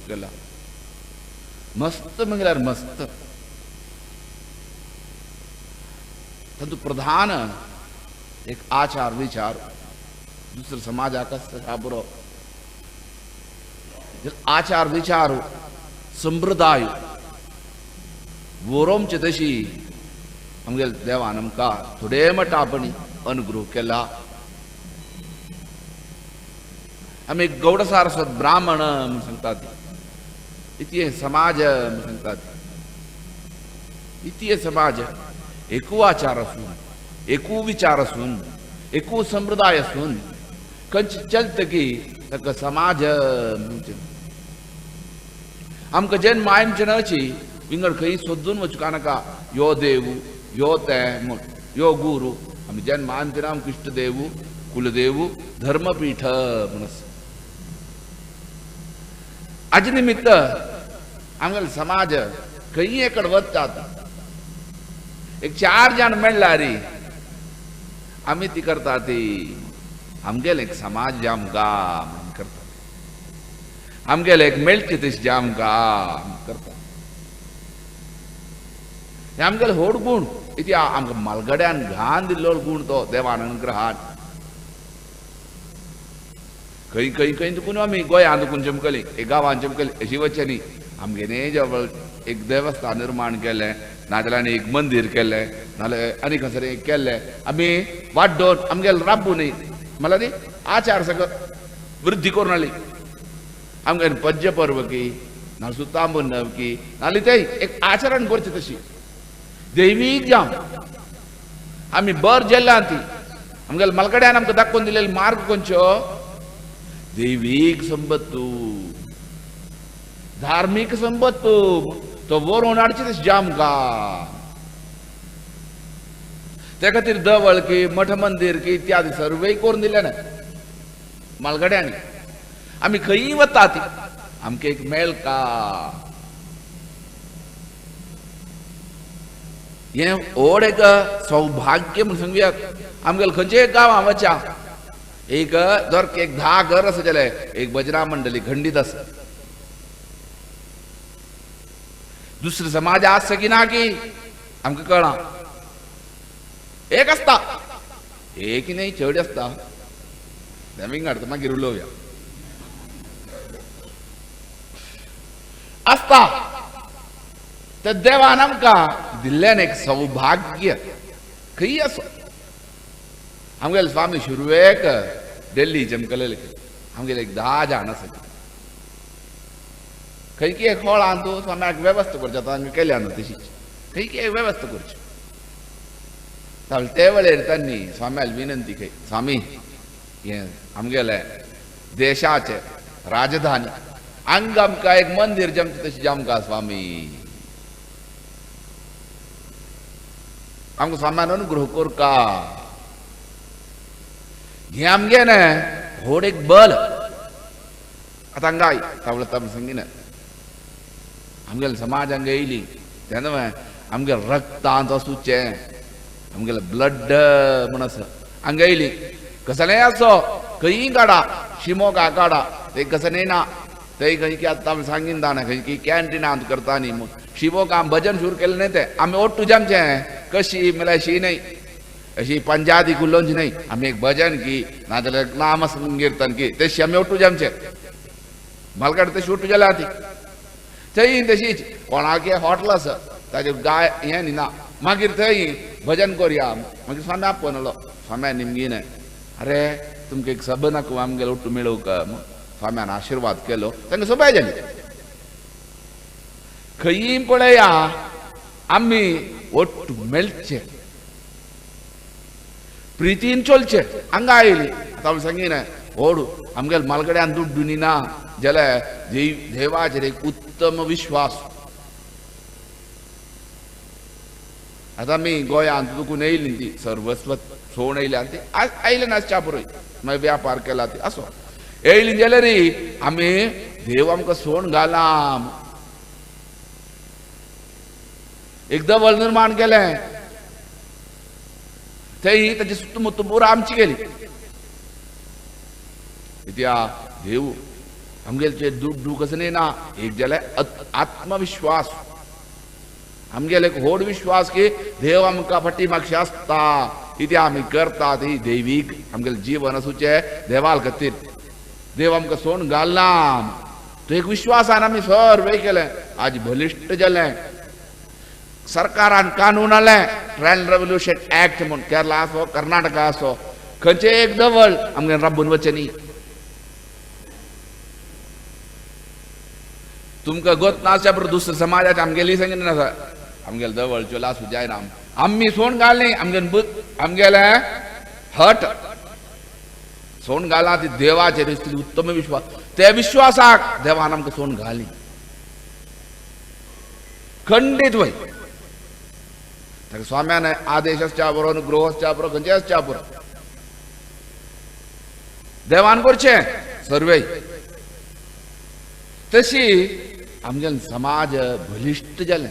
केला. मस्त म्हळ्यार मस्त. तातूंत प्रधान एक आचार विचार दुसरो समाजाक आसता बरो आचार विचार संप्रदाय वरोमचे तशी आमगेले देवान आमकां थोडे मटापणी अनुग्रह केला. आमी गौड सारस्वत ब्राह्मण म्हूण सांगतात, इतले समाज म्हूण सांगतात, इतले समाज एकू आचार आसून एकू विचार आसून एकू संप्रदाय आसून खंयचे चलत की ताका समाज म्हणचे. आमकां जेन्ना मायमचे न्हची विंगड खंय सोदून वचूंक नाका, यो देव यो ते म्हूण यो गुरू. आमी जेन्ना मानचे ना आमकां इश्ट देव कुलदेव धर्मपीठ म्हूण आसा. हाजे निमित्त आमगेलो समाज खंय एकड वतात. एक चार जाण मेळ्ळार आमी ती करता ती आमगेले एक समाज जामगा म्हणून करता, आमगेले एक मेळचे तशें जामगा करता. हे आमगेले व्हड गूण इति आमकां मालगड्यान घाण दिल्लो गूण तो देवान अनुग्रहान. खंय खंय खंय तुकून आमी गोंयांत तुकून चमकली, एक गांवान चमकली अशी वचनी न्ही. आमगेले जवळ एक देवस्थान निर्माण केलें, नाजाल्यार आनी एक मंदीर केलें, नाजाल्यार आनी कसलें एक केलें, आमी वाड्डोन आमगेले राबू न्ही म्हणल्यार न्ही आचार सगळो वृद्धी करून हाडली. आमगेले पज्य पर्व की नाजाल्यार सुतांबून की नाजाल्यार तें एक आचरण करचें तशी दैवीक जावं आमी बर जेल्ला ती आमगेले मालकड्यान आमकां दाखोवन दिलेले मार्ग खंयचो दैवीक संपत्तू धार्मीक संपत्तू तो वरोवन हाडची तशी जामका. त्या खातीर देवळ की मठ मंदीर की इत्यादी सर्वय करून दिले ना मालगड्यांनी. आमी खंयी वता ती आमकां एक मेळका. हें व्हड एक सौभाग्य म्हूण सांगुया. आमगेले खंयचेय गांवां वच्या एक जर एक 10 घर आसा जाल्यार एक भजना मंडळी खंडीत आसा. दुसरे समाज आसा की ना की आमकां कळना. एक आसता, एक न्हय चड आसता. तें विंगड मागीर उलोवया. आसता तर देवान आमकां दिल्ल्यान एक सौभाग्य खंय आसो. आमगेले स्वामी सुरवेक दिल्ली जमकलेले आमगेले एक 10 जाण आसा खंय की एक हॉलांत स्वाम्याक वेवस्था करची आतां हांगा केल्या न्हू तशीच खंय की एक वेवस्था करची. ते वेळेर तांणी स्वाम्याक विनंती खंय, स्वामी हें आमगेलें देशाचें राजधानी हांगा आमकां एक मंदीर जमचें तशें जमका स्वामी, आमकां स्वाम्यान अनुग्रह करका. हें आमगें न्हय व्हड एक बल. आतां हांगा तावळ आमी सांगिना आमगेले समाज हांगा येयली तेन्ना आमगेले रक्तांत आसूचें आमगेले ब्लड म्हूण आसा. हांगा येयली कसलेंय आसो खंयी काडा शिमोगा काडा ते कसलें ना थंय खंय की आतां आमी सांगीन ना खंय की कॅन्टिनांत करता न्ही म्हूण शिमोगा भजन सुरू केलें न्हय तें आमी ओट्टू आमचें कशी म्हळ्यार शी न्हय अशी पंजादी कुल्लोंची न्हय. आमी एक भजन की नाजाल्यार नाम संकीर्तन की तशी आमी ओट्टू आमचें मालकाड तशी ओट्टू जाल्या ती थंय तशीच कोणाक हॉटल आसा ताजेर गाय हें न्ही ना. मागीर थंय भजन करया. मागीर स्वामी आपलो स्वाम्या निमगी न्हय अरे तुमकां एक सब नाका आमगेले ओट्टू मेळोवंक. स्वाम्यान आशिर्वाद केलो तांकां सबाय जाली. खंयी पळया आमी ओट्टू मेळचे प्रितीन चलचे. हांगा आयली आतां आमी सांगिना व्हड आमगेले मालगड्यान दुड्डू न्ही ना जाल्यार देवाचेर एक उत्तम विश्वास. आतां आमी गोंयांत चुकून येयली ती सर्वस्व सोड येयल्या ती आयले ना च्या पुरोय मागीर व्यापार केला ती असो येयली जाल्यार आमी देव आमकां सोण घाला. एक देवळ निर्माण केलें थंय ताची सुतमुत्तु पुरा आमची गेली. इत्या देव आमगेले दुड्डू कसो न्ही ना, एक जाल्यार आत्मविश्वास, आमगेले एक व्हड विश्वास की देव आमकां फाटी मागशी आसता, इतें आमी करता ती दैवीक आमगेलें जीवन आसूचें देवाल खातीर, देव आमकां सोण घालना तो एक विश्वासान आमी सर्वे केलें. आज बलिश्ट जालें, सरकारान कानून हाडलें ट्रेन रेव्होल्युशन एक्ट म्हूण, केरला आसो कर्नाटका आसो खंयचें एक दवळ आमगें राबून वचचें न्ही. तुमकां गोत नासच्या बरोबर दुसऱ्या समाजाचे आमगेली संगीत आसा, आमगेले दवळ चोला आसूं जायना, आमी सोण घालनी आमगे आमगेले हट सोण घाला ती देवाचेर उत्तम विश्वास, त्या विश्वासाक देवान आमकां सोण घाली खंडीत वय. ताका स्वाम्यान आदेश आसच्या बरो अनुग्रह आसच्या बरो खंयचे आसच्या बरो देवान करचें सर्वे. तशी आमगेले समाज बलिश्ट जालें.